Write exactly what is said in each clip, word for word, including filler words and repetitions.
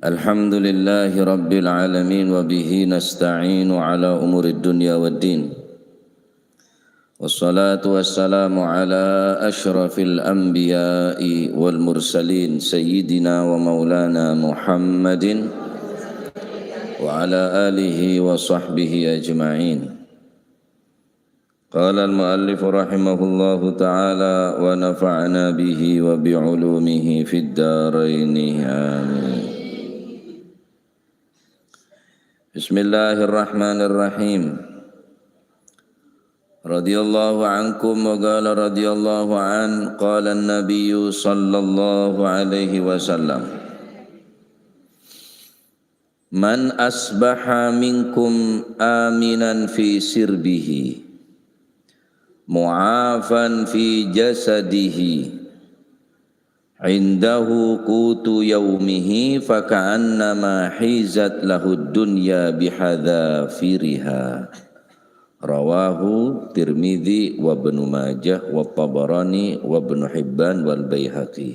الحمد لله رب العالمين، وبه نستعين على أمور الدنيا والدين. والصلاة والسلام على أشرف الأنبياء والمرسلين، سيدنا ومولانا محمد وعلى آله وصحبه أجمعين. قال المؤلف رحمه الله تعالى ونفعنا به وبعلومه في الدارين، آمين. بسم الله الرحمن الرحيم. رضي الله عنكم وقال رضي الله عنه، قال النبي صلى الله عليه وسلم: من أصبح منكم آمنا في سربه، معافى في جسده، عنده قوت يومه، فكأنما حيزت له الدنيا بحذافيرها. رواه الترمذي وابن ماجه والطبراني وابن حبان والبيهقي.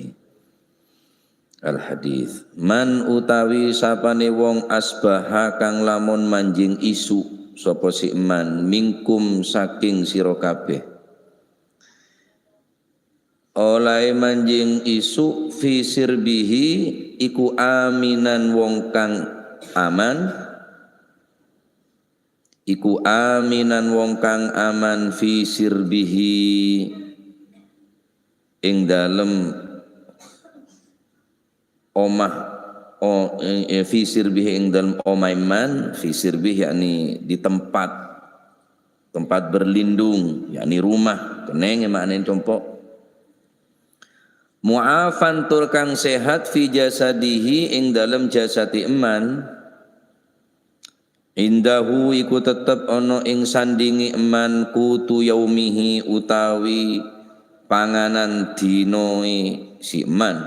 Al-hadits. Man utawi sapane wong asbaha kang lamun manjing isu sapa si man minkum saking sira kabeh. Olae manjing isu fi sirbihi iku aminan wong kang aman, iku aminan wong kang aman fi sirbihi ing dalem omah, o-, eh, eh, fi sirbihi ing dalem omahe man, fi sirbih yakni di tempat, tempat berlindung, yakni rumah, kennengnge ma'nane compo'. Mu'afan tur kang sehat fi jasadihi ing dalem jasadi eman, indahu iku tetep ana ing sandinge eman qutu yaumihi utawi panganan dinoe si eman.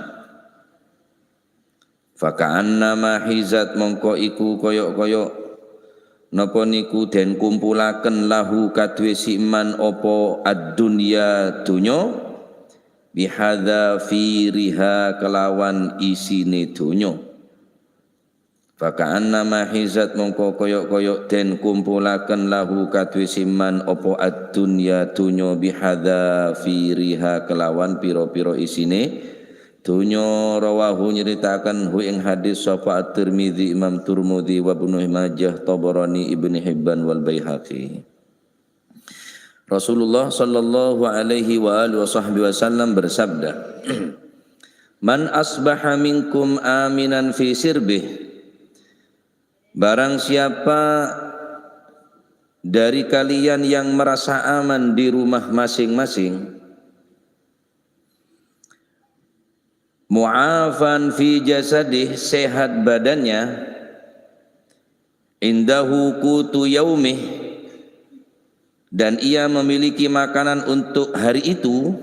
Faka'annama hizat mongko iku koyo-koyo napa niku den kumpulaken lahu kaduwe si eman apa ad-dunya donya bihadzafiriha kelawan isine donya. Faka'annama hizat mongko koyo-koyo den kumpulaken lahu kaduwe si eman apa ad-dunya donya bihadzafiriha kelawan pira-pira isine donya. Rawahu nyritakaken hu ing hadis sapa At-Tirmidzi, Imam Turmudi, wa Ibnu Majah, Tabarani, Ibnu Hibban wal Baihaqi. Rasulullah sallallahu alaihi wa alihi wa sahbihi wasallam bersabda, "Man asbaha minkum aminan fi sirbih." Barang siapa dari kalian yang merasa aman di rumah masing-masing, mu'afan fi jasadih, sehat badannya, indahu qutu yaumih, dan ia memiliki makanan untuk hari itu,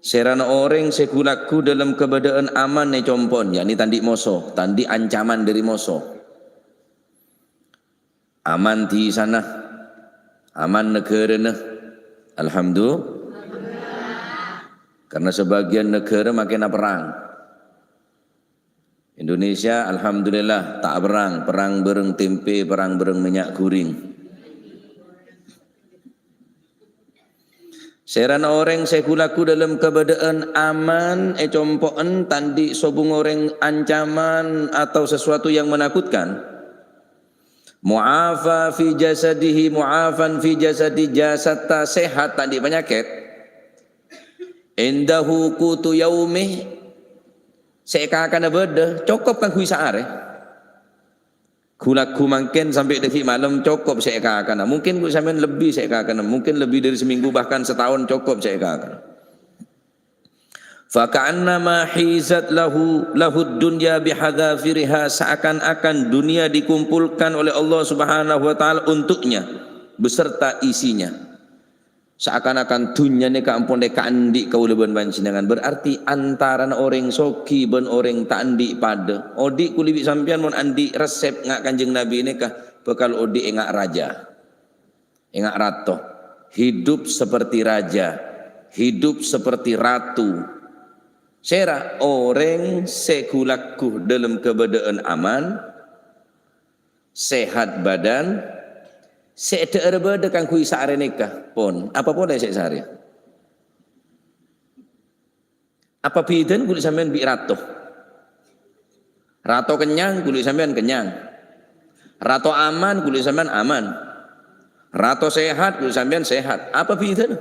serana oreng se gu-lagu dalem kabadaan aman e compo'en, yakni tandi' moso, tandi' ancaman dari moso. Aman di sana, aman negarana. Alhamdulillah. Karena sebagian negara makin perang. Indonesia, alhamdulillah, ta' perang, perang bareng tempe, perang bareng minyak goreng. Serana oreng se gu-lagu dalem kabadaan aman e compo'en tandi' sobung oreng ancaman atau sesuatu yang menakutkan. Mu'afa fi jasadihi, mu'afan fi jasadi, jasadta sehat tandi' panyakit. Indahu qutu yaumih, se ekakana badha, cokop kaangguy saare. Gu-lagu mangken sampai dhaggi' malem cokop se ekakana. Mungkin bu sampeyan lebbi se ekakana, mungkin lebih dari seminggu bahkan setahun cokop se ekakana. Faka'annama hizat lahu, lahud dunya bihadzafiriha, seakan-akan dunia dikumpulkan oleh Allah Subhanahu wa Ta'ala untuknya beserta isinya. Seakan-akan dunnya neka ampon ekaandi' kaula ban panjennengan. Berarti antarana oreng sogi ban oreng ta' andi' padha. Odi' kulli bi' sampeyan mon andi' resep nga' Kanjeng Nabi neka bakal odi' enga' raja. Enga' rato. Hidup seperti raja. Hidup seperti ratu. Sèra orèng sè ghu-lagghu dâlem kabâdâ'ân aman, sehat badan, sè dhâ'âr bâdâ kaangghuy saarè nèka, pon. Apa polè sè saarè? Apa bhidhâna ghuli sampèyan bi' rato? Rato kennyang, ghuli sampèyan kennyang. Rato aman, ghuli sampèyan aman. Rato sehat, ghuli sampèyan sehat. Apa bhidhâna?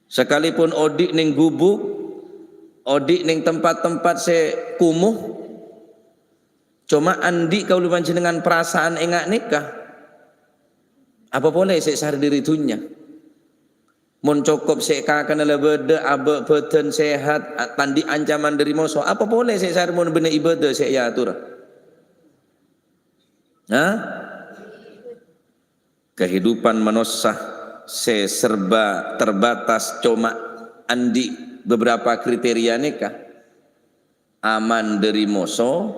Sakalipun odi' neng gubuk, odi' neng tempat-tempat sè kumuh, coma andi' kaulâ panjhennengngan parasaan enga' nèka. Apa polè sè saarè dâri dhunnya? Mon cokop sè kakana la bâdâ, abâ' bâdân sehat, a-, ta' andi' ancaman dâri moso, apa polè sè saarè mon bânnè ibâdâ sè èatorra? Hah? Kehidupan manossa sè serba terbatas coma andi' beberapa kriteria nèka. Aman dâri moso,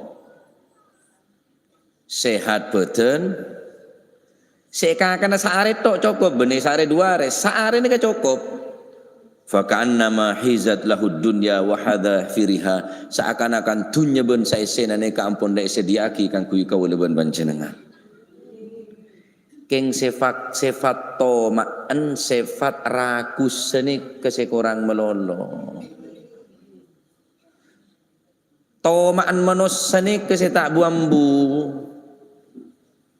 sehat bâdân, sè kakana saarè tok cokop, bânnè saarè du arè, saarè nèka cokop. Faka'annama hizat lahud dunya wa hadza firiha, saakan-akan dhunnya bân saèssèna nèka ampon la èsadhiyâ'aghi kaangghuy kaulâ bân panjhennengngan. Kèng sèfat, sèfat toma'en, sèfat ragussa nèka sè korang malolo. Toma'en manossa nèka sè ta' bu-ambu.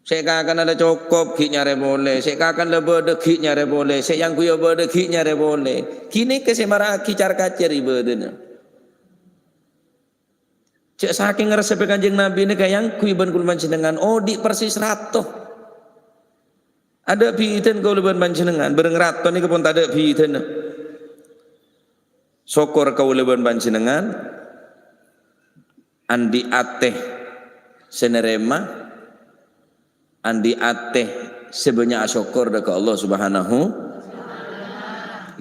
Sè kakana la cokop ghi' nyarè polè, sè kakana la bâdâ ghi' nyarè polè, sè èangghuy bâdâ ghi' nyarè polè. Ghi' nèka sè mara'aghi car-kacèr ibâdâna. Jhâ' sakèng resepè Kanjeng Nabi nèka èangghuy bân kaulâ panjhennengngan odi' persis rato. Adâ' bhidhâna kaulâ bân panjhennengngan, bhâreng rato nèka pon tadâ' bhidhâna. Sokor kaulâ bân panjhennengngan andi' atè sè narèma, andi' atè sè bânnya' asokkor dâ' ka Allah Subhanahu.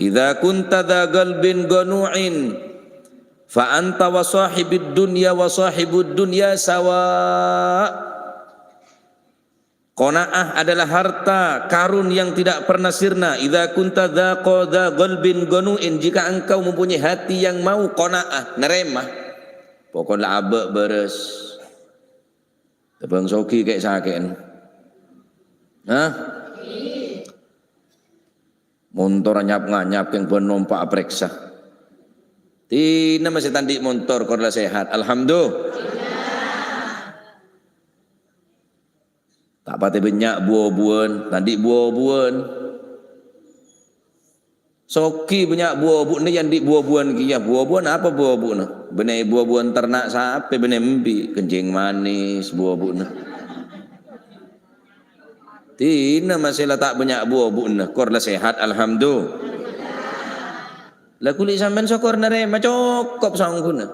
"Idza kunta dza qalbin qanu'in, fa anta wa sahibid dunya wa sahibud dunya sawa." Qanaah adalah harta karun yang tidak pernah sirna. "Idza kunta dza qa-, dza qalbin qanu'in," jika engkau mempunyai hati yang mau qanaah, narèma, pokok la abâ' bârâs. Tèmbhâng soghi kè'-sakè'na. Hah? Montor anyap-nganyap kèng bân nompa' aprèksa. Dinah masè ta' andi' montor, kor la sehat. Alhamdulillah. Ta' patè bânnya' bu-obuwân, ta' andi' bu-obuwân. Soghi bânnya' bu-obuwânna, yâ andi' bu-obuwân kèya. Bu-obuwân apa bu-obuwânna? Bânnè bu-obuwân ternak sapè, bânnè embi', kencing manis bu-obuwânna. Dinah masè la ta' bânnya' bu-obuwânna, kor la sehat, alhamdulillah. La ghuli sampèyan sokor narèma, cokop saongghuna.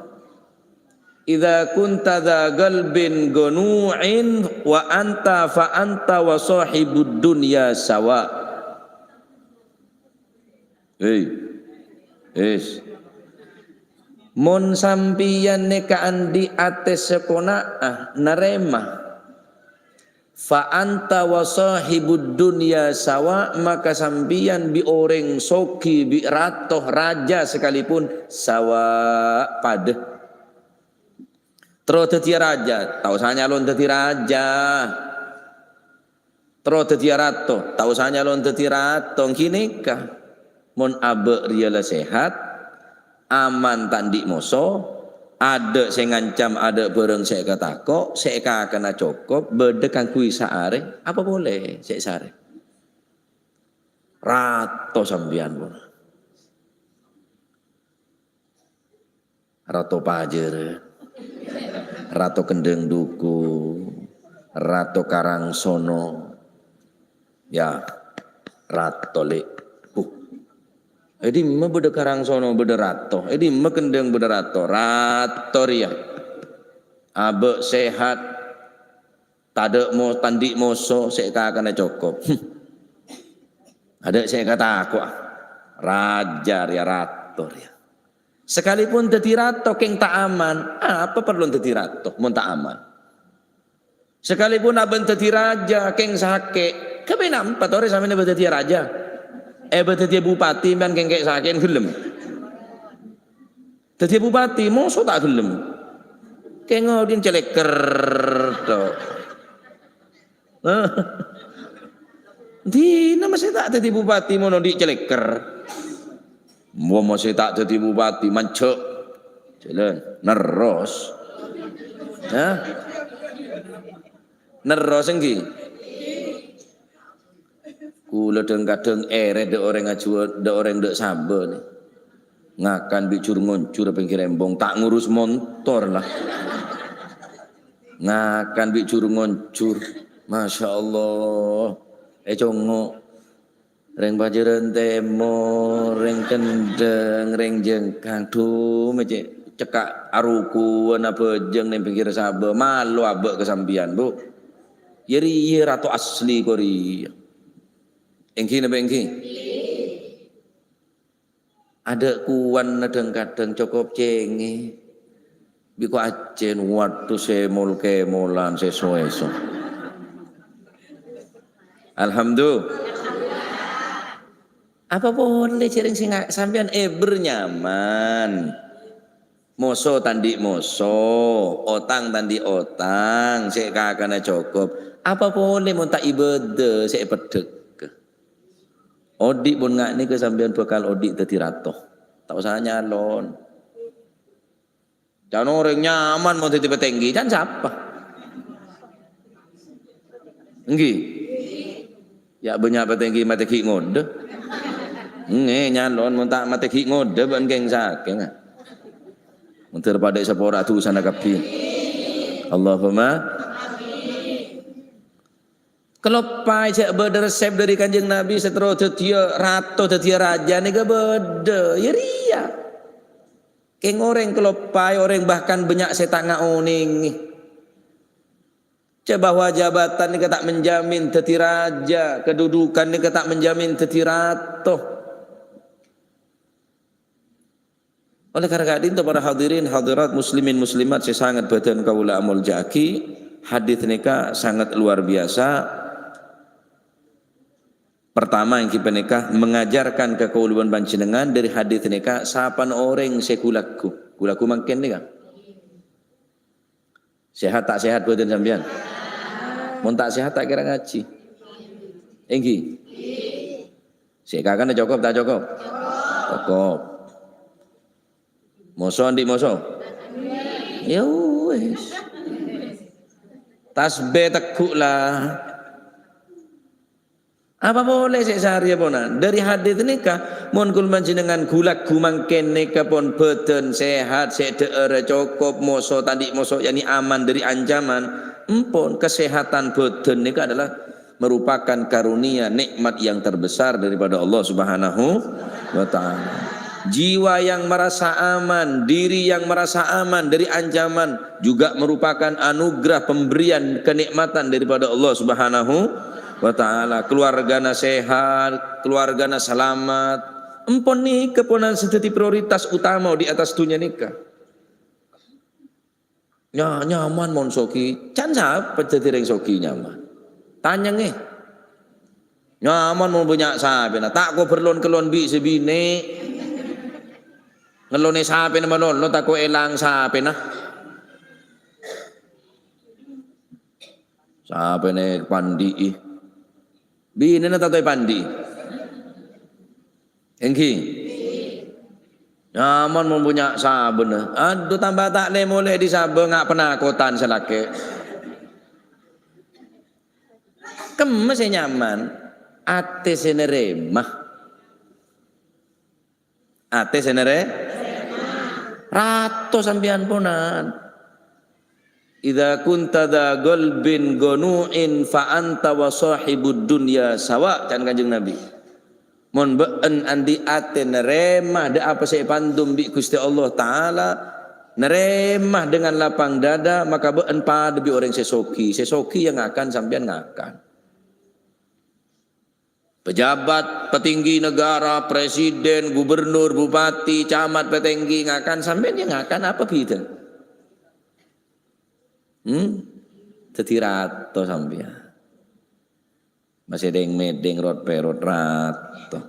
"Idza kunta dza qalbin qanu'in wa anta fa anta wa sahibud dunya sawa." Hei. Is. Mon sampèyan nèka andi' atè sè qanaah, narèma, "Fa anta wa sahibud dunya sawa," maka sampèyan bi' orèng soghi, bi' rato, raja sakalipun, sawa, padâ. Terro dhâddhiyâ raja, ta' osa nyalon dhâddhi raja. Terro dhâddhiyâ rato, ta' osa nyalon dhâddhi rato, ghi' nèka. Mon abâ' rèya la sehat, aman ta' andi' moso, adâ' sè ngancam, adâ' bhârâng sè èkatako', sè èkakana cokop, bâdâ kaangghuy saarè, apa polè sè saarè? Rato sampèyan pon. Rato Pajârân, Rato Kendhâng Duku, Rato Karangsono. Yâ, rato, Lè'. Huh. È dimma bâdâ Karangsono, bâdâ rato? È dimma Kendhâng bâdâ rato? Rato rèya. Abâ' sehat. Tadâ' mo-, ta' andi' moso, sè èkakana cokop. Adâ' sè èkatako'a. Raja rèya, rato rèya. Sakalipun dhâddhi rato kèng ta' aman, apa parlo dhâddhi rato mon ta' aman? Sakalipun abâ' dhâddhi raja kèng sakè', kapèna empa' torè sampèyan èbâdhâddhiyâ raja? Èbâdhâddhiyâ bupati, sampèyan kèng kè' sakè'en ghellem? Dhâddhi bupati, moso ta' ghellem. Kèng odi' cèlèkker, to. Dina masè ta' dhâddhi bupati, mon odi' cèlèkker. Mon masè ta' dhâddhi bupati, manjhâ'. Jhâlân. Nerros. Hah? Nerros ènggi? Kaulâ dhâng-kadhâng èrè dâ' orèng ajhuwâ-, dâ' orèng dâ' sabâ nè. Ngakan bi' jur-ngonjur pèngghir embong, ta' ngurus montor la. Ngakan bi' jur-ngonjur. Masya Allah. Ècongngo'. Rèng Pajhârân Tèmor, rèng Kendhâng, rèng Jhângkang. Dhu, mè' cè' cekka' arokowan abhâjâng neng pèngghir sabâ. Malo abâ' ka sampèyan, Bu. Yâ rèya rato asli ko rèya. Ènggi napa ènggi? Adâ' kowanna dhâng-kadhâng cokop cèngè. Bi' ko' ajhân, waduh, sè mol-kèmolan, sè so-èso. Alhamdulillah. Apa polè jhâreng sè nga-, sampèyan èbher nyaman? Moso ta' andi' moso, otang ta' andi' otang, sè kakana cokop. Apa polè mon ta' ibâdâ sè èpeddhâ'? Odi' pon nga' nèka sampèyan bhâkal odi' dhâddhi rato. Ta' osa nyalon. Can orèng nyaman mon dhâddhi patèngghi, can sapa? Ènggi? Yâ bânnya' patèngghi matè ghi' ngodâ. Ènggi, nyalon mon ta' matè ghi' ngodâ bân kèng sakèng. Mon dhâr padâ sapora dhusana kabbhi. Allahumma. Kaloppaè jhâ' bâdâ resep dâri Kanjeng Nabi sè terro dhâddhiyâ rato, dhâddhiyâ rajâ nèka bâdâ. Yâ rèya. Kèng orèng kaloppaè, orèng bahkan bânnya' sè ta' ngaonèngè. Jhâ' bahwa jabatan nèka ta' menjamin dhâddhi rajâ, kedudukan nèka ta' menjamin dhâddhi rato. Oleh karena ka'dinto, para hadirin hadirat, muslimin muslimat sè sanget bâdân kaulâ amoljâ'aghi, hadits nèka sanget luar biasa. Pertama, ènggi panèka mengajarkan ka kaulâ bân panjhennengngan dâri hadits nèka, sapana orèng sè gu-lagghu. Gu-lagghu mangkèn nèka. Sehat ta' sehat bâdân sampèyan? Mon ta' sehat, ta' kèra ngajhi. Ènggi? Sè kakana cokop ta' cokop? Cokop. Moso andi' moso? Ya wis. Tasbih teggu' la. Apa polè sè sarèya pona? Dâri hadits nèka, mon kaulâ panjhennengngan gu-lagghu mangkèn nèka pon bâdân sehat, sè dhâ'ârâ cokop, moso ta' andi' moso, yakni aman dâri ancaman. Empon, kesehatan bâdân nèka adalah merupakan karunia nikmat yang terbesar daripada Allah Subhanahu wa Ta'ala. Jiwa yang merasa aman, diri yang merasa aman dari ancaman juga merupakan anugerah pemberian kenikmatan daripada Allah Subhanahu wa Ta'ala. Keluargana sehat, keluargana selamat. Empon nèka ponan sè dhâddhi prioritas utama di atas dunya nèka. Nya-, nyaman mon sogi. Can sapa dhâddhi rèng sogi nyaman? Tanyèngè. Nyaman mon bânnya' sapèna. Ta' kobâr lon-kellon bi' sè binè'. Ngellonè sapèna malolo, tako' èlang sapèna. Sapèna èpandi'i. Binèna tanto èpandi'i. Ènggi? Nyaman mon bânnya' sabâna. Adhu, tamba ta' lè-molè dâri sabâ nga' panakotan sè lakè'. Kemma sè nyaman, atè sè narèma. Atè sè narè-, rato sampèyan ponan. "Idza kunta dza qalbin qanu'in fa anta wa shahibud dunya sawa," can Kanjeng Nabi. Mon bâ'en andi' atè narèma dâ' apa sè èpandum bi' Ghustè Allah Ta'ala, narèma dengan lapang dada, maka bâ'en padâ bi' orèng sè sogi. Sè sogi ya ngakan, sampèyan ngakan. Pejabat petinggi negara, presiden, gubernur, bupati, camat petinggi ngakan, sampèyan ya ngakan, apa bhidhâ? Hmm? Dhâddhi rato sampèyan. Masè dèng-mèdèng rot-pèrot rato.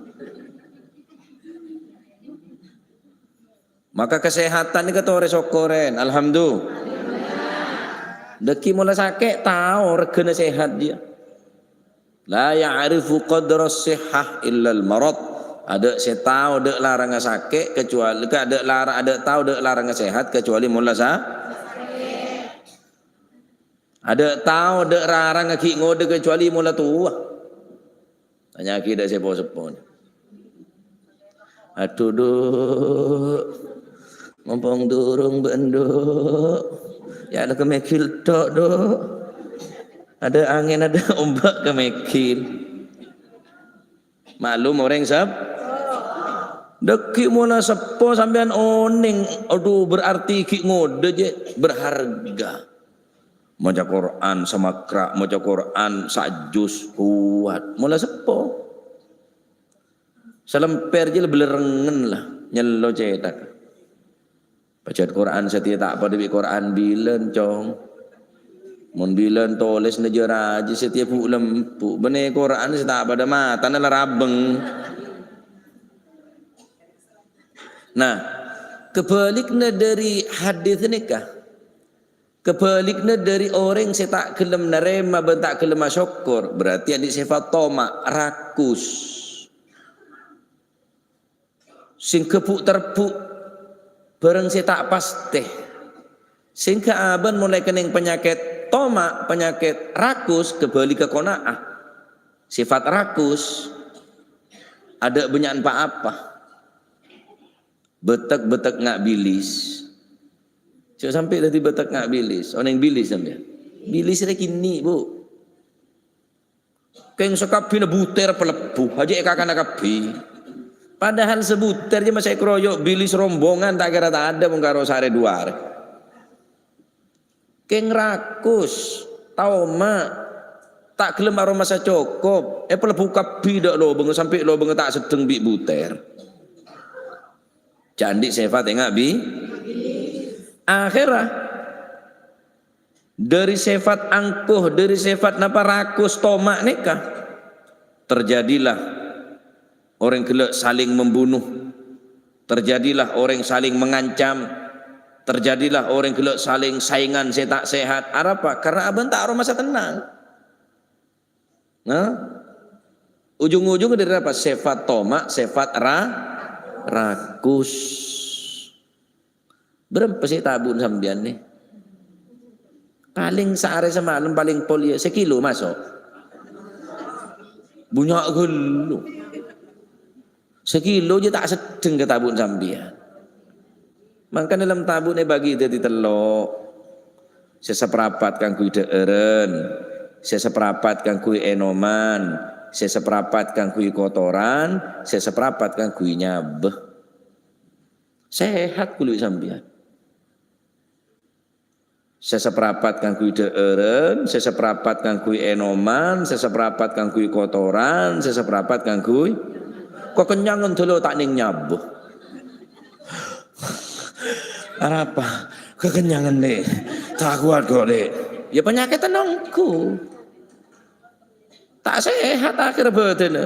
Maka kasèhatan nèka torè sokkorèn, alhamdulillah. Dhâggi' mola sakè' tao reghâna sèhat jiyâ. La ya'rifu qadra sihhah illal marad. Adâ' sè tao dâ' larangnga sakè' kecuali, ka adâ' lara-, adâ' tao dâ' larangnga sèhat kecuali mola sa-, adâ' tao dâ' larangnga ghi' ngodâ kecuali mola towa. Tanya'aghi dâ' sè po-seppo. Adhu, Du'. Mompong durung bâ'en, Du'. Yâ, la kemegil tok, Du'. Adâ' angèn, adâ' ombak kemegil. Maklum orèng sep-, dhâggi' mola seppo sampèyan onèng, adhu, berarti ghi' ngodâ jiyâ berharga. Maca Qur'an samakra', maca Qur'an sajus, kuat. Mola seppo. Salèmpèr jiyâ la bâlârengngen la, nyello cètak. Pajhât Qur'an satèya ta' padâ bi' Qur'an bilân, Cong. Mon bilân tolèsanna jâ rajâ satèya bu'-lembu', bânnè Qur'an sè ta' padâ matana la rabâng. Nah, kebâligghâ dâri hadis nèka, kebâligghâ dâri orèng sè ta' ghellem narèma bân ta' ghellem asokkor, berarti andi' sèfat toma', rakus. Sèngghâ bu'-terbhu' bhârâng sè ta' pastè. Sèngghâ abâ'na molaè kennèng panyakèt toma', panyakèt rakus, kebâligghâ qanaah. Sèfat rakus, adâ' bânnya'an pa-apa. Bâtek-bâtek nga' bilis. Jhâ' sampè' dhâddhi bâtek nga' bilis. Onèng bilis sampèyan? Bilis rè kènè', Bu. Kèng sakabbhiyânna butèr palebbhu, jhâ' èkakana kabbhi. Padahal sabutèr jiyâ masè èkaroyok bilis rombongan, ta' kèra tadâ' mon karo saarè duwâ arè. Kèng rakus, toma', ta' ghellem aromasa cokop, èpalebbhu kabbhi dâ' lobângnga sampè' lobângnga ta' seddheng bi' butèr. Jhâ' andi' sèfat enga' bi-, akhèrra dâri sèfat angko, dâri sèfat napa rakus toma' nèka, terjadilah orèng ghellâ' saling membunuh, terjadilah orèng saling mengancam, terjadilah orèng ghellâ' saling saèngan sè ta' sehat. Arapa? Karena abâ'na ta' aromasa tennang. Nah, ujung-ujungnya dâri apa? Sèfat toma', sèfat ra-, rakus. Bârâmpa sè tabu'na sampèyan nè? Palèng saarè samalem palèng pol yâ sakilo maso'. Bânnya' ghâllu. Sakilo jiyâ ta' seddheng ka tabu'na sampèyan. Mangkana dâlem tabu'na èbâgi dhâddhi tello'. Sè saparapat kaangghuy dhâ'ârân, sè saparapat kaangghuy ènoman, sè saparapat kaangghuy kotoran, sè saparapat kaangghuy nyabâ. Sehat kulâ sampèyan. Sè saparapat kaangghuy dhâ'ârân, sè saparapat kaangghuy ènoman, sè saparapat kaangghuy kotoran, sè saparapat kaangghuy kakenyangan dâlâ ta' nèng nyabâ. Arapa? Kakenyangan, Lè'. Ta' kowat kok, Lè'. Yâ panyakèdhâ ongghu. Ta' sehat akhèrra bhâdhânna.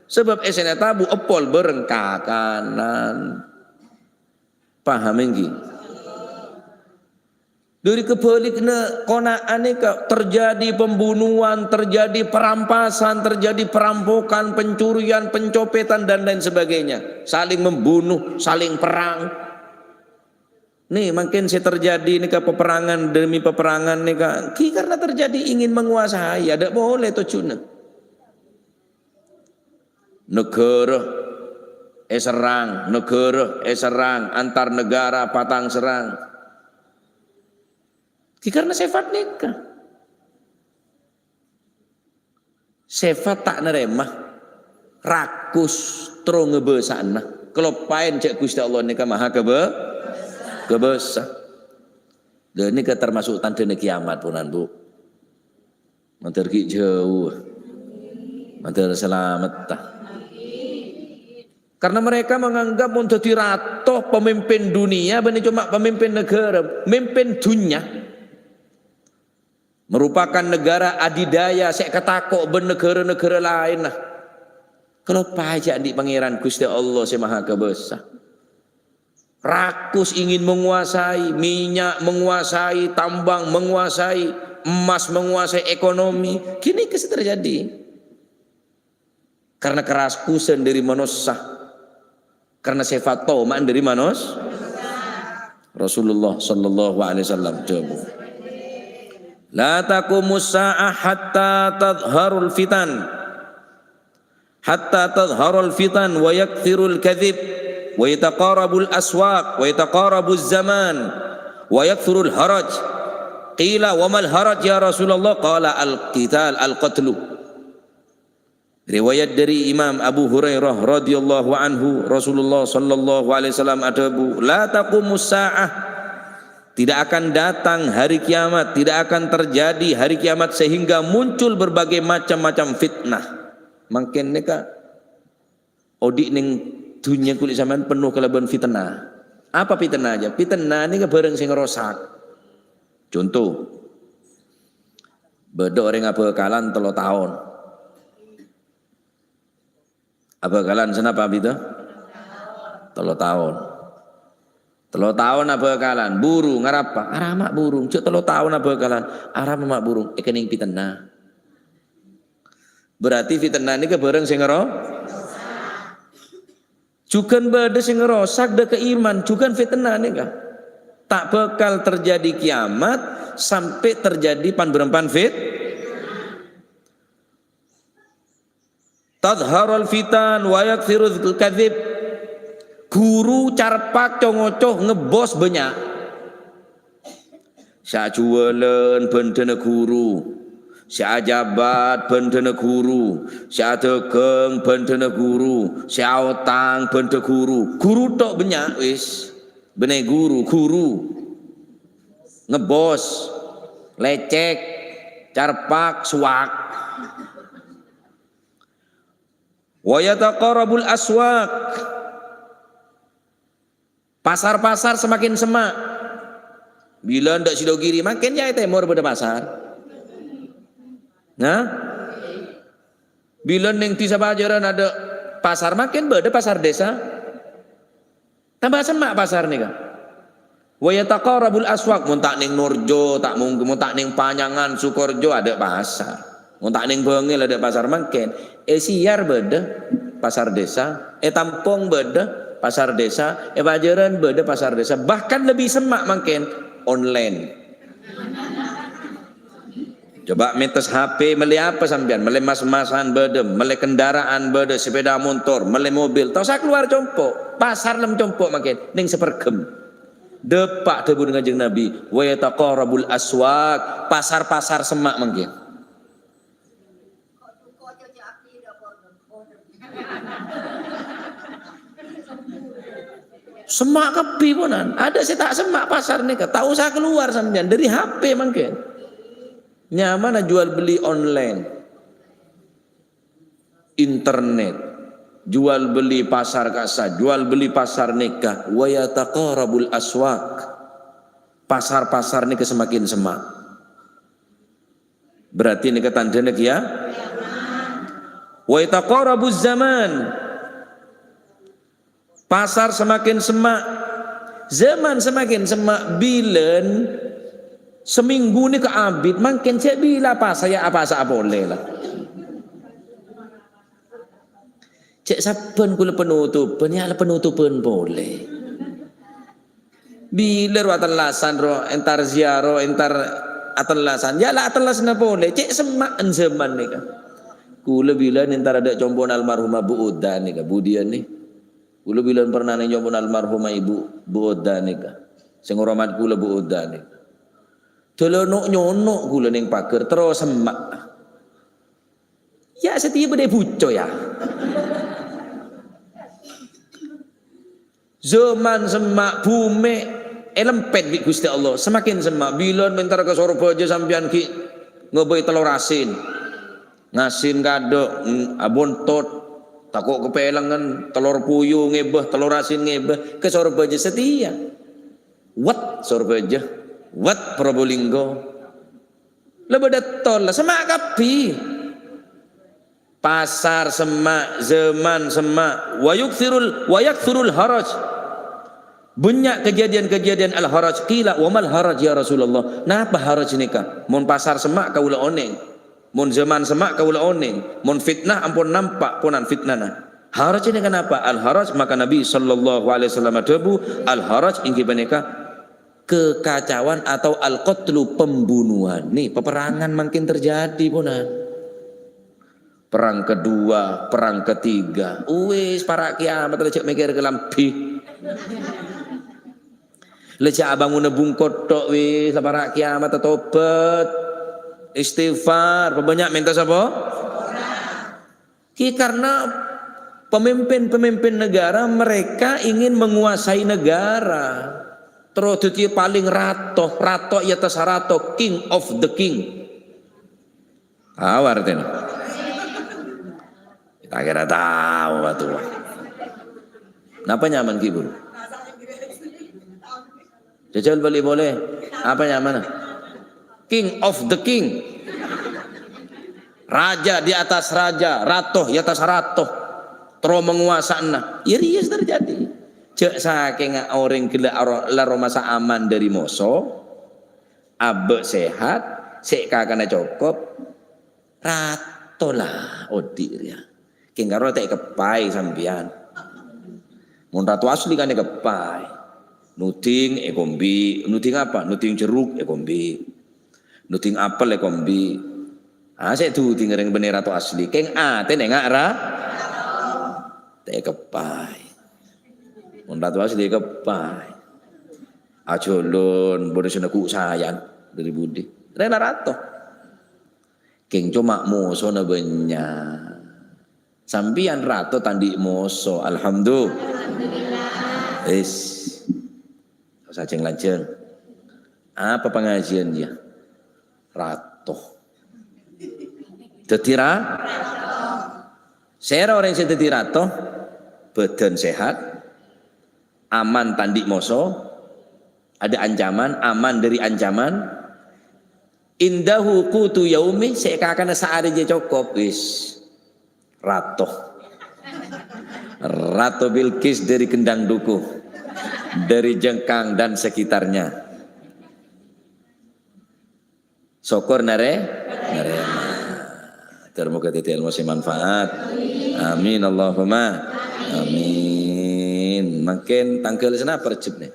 Sabâb èssèna tabu' èpol bâreng kakanan. Paham ènggi? Dâri kebâligghâ qanaah nèka terjadi pembunuhan, terjadi perampasan, terjadi perampokan, pencurian, pencopetan, dan lain sebagainya. Saling membunuh, saling perang. Nè, mangkèn sè terjadi nèka peperangan demi peperangan nèka, ghi karena terjadi ingin menguasai, adâ' polè tojjhuna. Naghârâ èserrang, naghârâ èserrang, antar negara patang serrang. Ghi karena sèfat nèka. Sèfat ta' narèma, rakus, terro ngabâsa'ana. Kaloppaèn jhâ' Ghustè Allah nèka maha kabâ-, kabâsa. Lha nèka termasuk tandhâna kiamat, ponan, Bu. Mandhâr ghi' jhâu. Mandhâr salametta. Karena mereka menganggap mon dhâddhi rato, pemimpin dunia, bânnè coma pemimpin negara, mimpin dunya. Merupakan negara adidaya sè katako' bân negara-negara laènna. Kaloppaè jhâ' andi' Pangèran Ghustè Allah sè Maha Kabâsa. Rakus ingin menguasai, minyak menguasai, tambang menguasai, emas menguasai ekonomi. Kènè' sè terjadi. Karena karakusan dâri manossa. Karena sifat toma'an dâri manos-, Rasulullah sallallahu alaihi wasallam dhâbu, "La taqumus sa'ah hatta tadhharul fitan." "Hatta tadhharul fitan wa yakthurul kadhib wa yataqarabul aswaq wa yataqarabuz zaman wa yakthurul haraj." Qila, "Wa mal haraj ya Rasulullah?" Qala, "Al-qital, al-qatlu." Riwayat dari Imam Abu Hurairah radhiyallahu anhu, Rasulullah sallallahu alaihi wasallam adhâbu, "La taqumus sa'ah." Tidak akan datang hari kiamat, tidak akan terjadi hari kiamat sehingga muncul berbagai macam-macam fitnah. Mangkèn nèka, odi' neng dhunnya kulâ sampèyan penuh kalabân fitnah. Apa fitnah aja? Fitnah nèka bhârâng sè ngrosak. Conto, bâdâ orèng abhâkalan tello taon. Abhâkalan sanapa abidhâ? Tello taon. Tello taon abhâkalan, buru, ngarapa? Arapa ma' buru, jhâ' tello taon abhâkalan. Arapa ma' buru? Èkennèng fitnah. Berarti fitnah nèka bhârâng sè ngero-, jhughân bâdâ sè ngerosak dâ' ka iman, jhughân fitnah nèka. Ta' bhâkal terjadi kiamat sampè' terjadi pan-bârâmpan fit-, "Tadhharul fitan wa yakthurul kadhib." Ghuru carpak co-ngoco ngebbos bânnya'. Sè ajhuwâlân bhândhâna ghuru, sè ajhâbât bhândhâna ghuru, sè adhâghâng bhândhâna ghuru, sè aotang bhândhâ ghuru. Ghuru tho' bânnya' wis. Bânnè ghuru, ghuru. Ngebbos, lècèk, carpak, suwak. "Wa yataqarabul aswaq." Pasar-pasar semakin semma'. Bilân dâ' Sidogiri, mangkèn yâ è tèmor bâdâ pasar. Nah? Bilân neng dhisa Pajhârân adâ' pasar, mangkèn bâdâ pasar dhisa. Tamba semma' pasar nèka. "Wa yataqarabul aswaq," mon ta' neng Norjo, ta' mong-, mon ta' neng Panyangan, Sukorjo, adâ' pasar. Mon ta' neng Bangil, adâ' pasar mangkèn. È Siar bâdâ pasar dhisa, è Tampong bâdâ pasar dhisa, è Pajhârân bâdâ pasar dhisa. Bahkan lebbi semma' mangkèn, online. Coba mettes H P, mellè apa sampèyan? Mellè mas-masan bâdâ, mellè kendaraan bâdâ, sepeda motor, mellè mobil. Ta' osa kalowar compo', pasar lem compo' mangkèn, neng Saperghem. Dâpa' dhâbuna Kanjeng Nabi, "Wa yataqarabul aswaq," pasar-pasar semma' mangkèn. Semma' kabbhi ponan. Adâ' sè ta' semma' pasar nèka. Ta' osa kalowar sampèyan dâri H P mangkèn. Nyamana jual beli online. Internet. Jual beli pasar kasa, jual beli pasar nèka. Wa yataqarabul aswaq. Pasar-pasar nèka semakin semma'. Berarti nèka tandhâna kèya. Wa yataqarabuz zaman. Pasar semakin semma'. Zaman semakin semma', bilân seminggu nèka abit, mangkèn cè' bilâ pasar yâ apasa polè la. Cè' sabbhân kulâ penutupan, yâ la penutupan polè. Bilâ ro atellasan ro, entar ziarah, entar atellasan. Yâ la atellasna polè, cè' semma'an zaman nèka. Kulâ bilân entar adâ' compo'na almarhumah Bu Uda nèka, budiyân nè. Kulâ bilân pernah neng compo'na almarhumah Ibu, Bu Uda nèka. Sè ngoromat kulâ Bu Uda nèka. Dâlâ no'-nyono' kulâ neng paghâr, terro semma'. Yâ, satèya bâdâ è buco, yâ. Zaman semma', bhumè èlempèt bi' Ghustè Allah, semakin semma'. Bilân entar ka Sorbhâjâ sampèyan ghi' ngobahi tello rasin. Ngasin kadâ', mm, abontot, tako' kapèlengngen, tello puyu ngèbâ, tello rasin ngèbâ, ka Sorbhâjâ satèya. Wet Sorbhâjâ, wet Probolinggo. La bâdâ tol, la semma' kabbhi. Pasar semma', zaman semma', wa yukthirul, wa yakthurul haraj. Bânnya' kejadian-kejadian al-haraj. Qila, "Wa mal haraj, ya Rasulullah?" Napa haraj nèka? Mon pasar semma' kaulâ onèng. Mon zaman semma' kaulâ onèng. Mon fitnah ampon nampa' ponan fitnana. Haraj nèka napa? Al-haraj, maka Nabi sallallahu alaihi wasallam adhâbu, "Al-haraj inggih panèka kekacauan atau al-qatlu, pembunuhan." Nih, peperangan makin terjadi, ponan. Perang kedua, perang ketiga. Uwis, para' kiamat, la jhâ' mèkkèrè kalambhi. La jhâ' abânguna bungkot tok, wis, la para' kiamat, tobhât. Istighfar, pabânnya' mènta sapa? Ki karena pemimpin-pemimpin negara, mereka ingin menguasai negara. Terus dhâddhi palèng rato, rato è attas rato, king of the king. Apa artèna? Ta' kèra tao, Pak Tua. Napa nyamana, Ki, Bu? Jhâjhâl bâli polè. Apa nyamana? King of the king. Raja di atas raja, rato è attas rato. Terro mangowasa'a. Iyâ, rèya sè terjadi. Jhâ' sakènga orèng ghellâ' aro-, la ro masa aman dâri moso, abâ' sehat, sè èkakana cokop, rato la odi' rèya. Kèng karo ta' èkeppaè sampèyan. Mon rato asli kan èkeppaè. Nodhing èkombhi. Nodhing apa? Nodhing jeruk èkombhi. Nodhing apel èkombhi. Ah, sè èdhudhing orèng bânnè rato asli. Kèng atèna ènga' ra-, ta' èkeppaè. Mon rato asli èkeppaè. Ajhâlân, bâdâ sè neggu' sayan dâri budi. Rèya la rato. Kèng coma mosona bânnya'. Sampèyan rato ta' andi' moso, alhamdulillah. Wis. Sajeng-lajeng. Apa pangajiân, yâ? Rato. Dhâddhi ra-, sèra orèng sè dhâddhi rato, bhâdhân sehat, aman ta' andi' moso, ada ancaman, aman dâri ancaman. Indahu qutu yaumi, sè èkakana saarè jhâ' cokop, wis. Rato. Rato Bilqis dari Gendang Dukuh, dari Jengkang dan sekitarnya. Sokor narè-, narèma. Ter moga dhâddhi ilmu sè manfaat. Amin, Allahumma amin. Mangkèn tangghâl sanapa Rejjeb nè?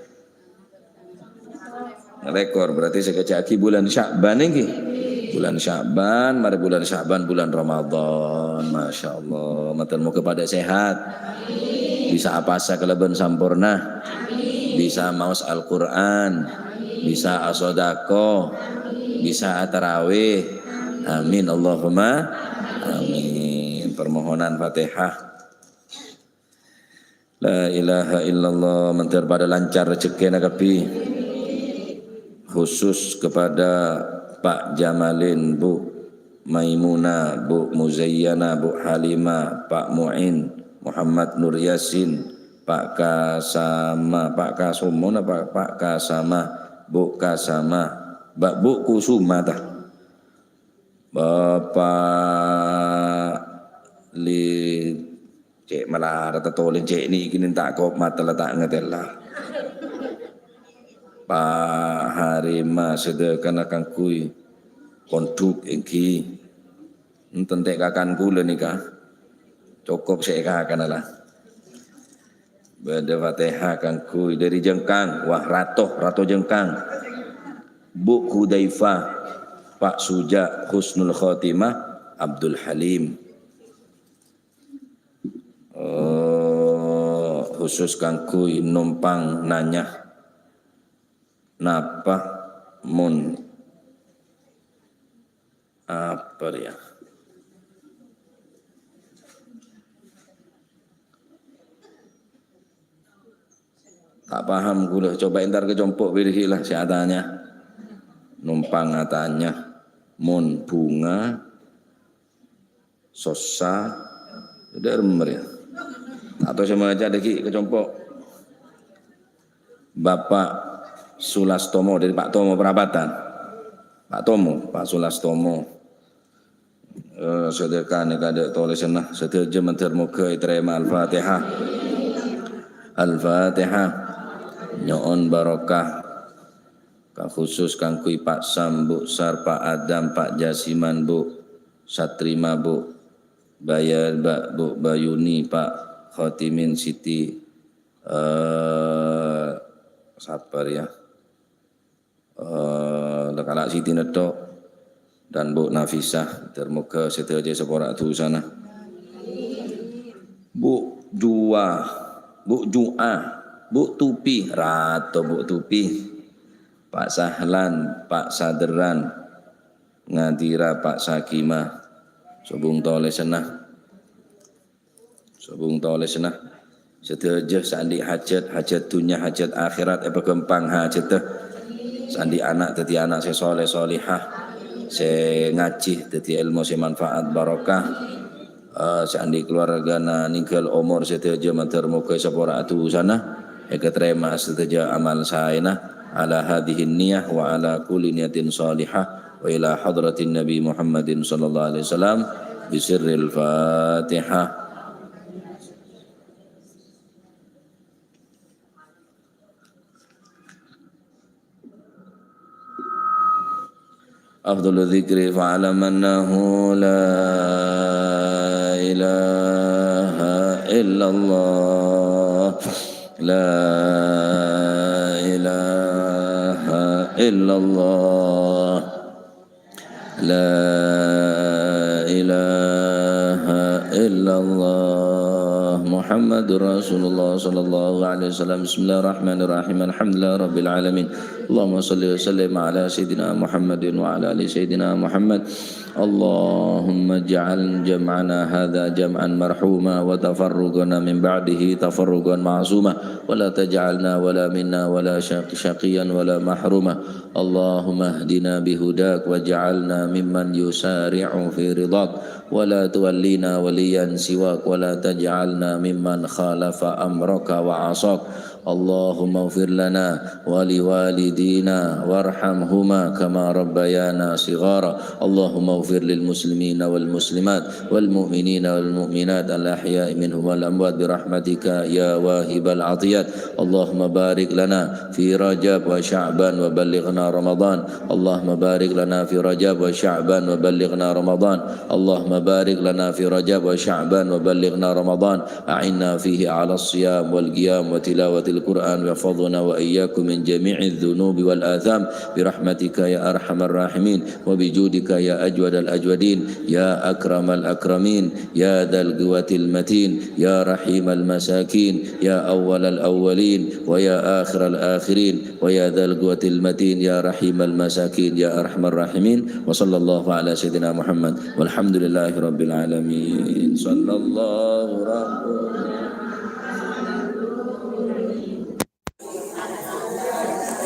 Ngalèkor, berarti sakejjhâ' aghi' bulân Sya'ban ènggi. Bulân Sya'ban, marè bulân Sya'ban, bulân Ramadan. Masya Allah, matur moga padâ sehat. Bisa apasa kalabân samporna. Bisa maos Al-Qur'an. Bisa asodako. Bisa atarawih. Amin, Allahumma amin. Permohonan Fatihah. La ilaha illallah, mandhâr padâ lancar rejekkèna kabbhi. Khusus kepada Pak Jamalin, Bu Maimunah, Bu Muzayyana, Bu Halimah, Pak Muin, Muhammad Nur Yasin, Pak Kasama, Pak Kasuma, Pak, Pak Kasama, Bu Kasama, Mbak, Bu Kusuma, ta? Bapak Li, cè' malarat atolèn cè' nèkè nèng ta' kop mata la ta' ngatèla. Pak Harima sadhâkana kaangghuy pondhuk ènggi. Enten ta' kakan kaulâ nèka. Cokop sè èkakana la. Bâdâ Fatihah kaangghuy dâri Jengkang. Wah, rato, rato Jengkang. Bu Hudzaifah, Pak Suja, Husnul Khotimah, Abdul Halim. Oh, khusus kaangghuy Nompang nanya, napa mon Apa rèya? Ta' paham kaulâ. Coba entar ka compo' bâriyâ la sè atanya. Nompang atanya. Mon bhunga sossa, dâ' remma rèya. Ta' tao sè maca dhâggi' ka compo'. Bapak Sulastomo dâri Pak Tomo Prapatan. Pak Tomo, Pak Sulastomo. Eh, sadhâkana kadâ' tolèsanna, sadhâjâ mandhâr moghâ ètarèma. Al-Fatihah. Al-Fatihah. Nyo'on barokah, ka khusus kaangghuy Pa' Sam, Bu' Sar, Pa' Adam, Pa' Jasiman, Bu' Satrima, Bu' Baya-, Ba-, Bu' Bayuni, Pa' Khotimin, Siti, eh, sapa rèya? Eh, la kala' Siti Netto dan Bu' Nafisah, ter-, moghâ sadhâjâ èsapora dhusana. Bu' Jua, Bu' Jua, Bu' Tupi, Rato Bu' Tupi, Pa' Sahlan, Pa' Saderran, Ngadira, Pa' Sakima, sobung tolèsanna. Sobung tolèsanna. Sadhâjâ sè andi' hajat, hajat dhunnya, hajat akhèrat, èpaghâmpang hajhâddhâ. Sè andi' ana' dhâddhi ana' sè soleh solehah, sè ngajhi dhâddhi èlmo sè manfaat barokah. Eh, sè andi' kalowargana nèngghâl omor sadhâjâ mandhâr moghâ èsapora dhusana, èkatarèma sadhâjâ amal saèna. Ala hadzihin niyah wa ala kulli niyatin shalihah. Wa ila hadratin Nabi Muhammadin sallallahu alaihi wasallam bi sirril Fatihah. Afdalu dzikri fa'lam annahu la ilaha illallah. La ilaha illallah. La ilaha illallah Muhammadur Rasulullah sallallahu alaihi wasallam. Bismillahirrahmanirrahim. Alhamdulillahirabbil alamin. Allahumma shalli wa sallim ala sayyidina Muhammadin wa ala ali sayyidina Muhammad. Allahumma ij'al jam'ana hadza jam'an marhuma wa tafarruqana min ba'dihi tafarruqan ma'suma wa la taj'alna wa la minna wa la syaq-, syaqiyan wa la mahruma. Allahumma ihdina bihudak waj'alna mimman yusari'u fi ridak, wa la tuwallina waliyan siwak, wa la taj'alna mimman khalafa amraka wa asak. Allahumma ighfir lana wa liwalidina warhamhuma kama rabbayana shighara. Allahumma ighfir lil muslimina wal muslimat wal mu'minina wal mu'minat al ahya'i minhum wal amwat bi rahmatika ya wahibal atiyat. Allahumma barik lana fi Rajab wa Sya'ban wa ballighna Ramadan. Allahumma barik lana fi Rajab wa Sya'ban wa ballighna Ramadan. Allahumma barik lana fi Rajab wa Sya'ban wa ballighna Ramadan. A'inna fihi 'alas siyam wal qiyam wa tilawatil Qur'an, wa ihfazna wa iyyakum min jami'idz dzunubi wal atsam bi rahmatika ya arhamar rahimin. Wa bi judika ya ajwadal ajwadin, ya akramal akramin, ya dzal quwwatil matin, ya rahimal masakin, ya awwalal awwalin, wa ya akhiral akhirin, wa ya dzal quwwatil matin, ya rahimal masakin, ya arhamar rahimin. Wa sallallahu ala sayyidina Muhammad, walhamdulillahi rabbil alamin. Sallallahu rabbil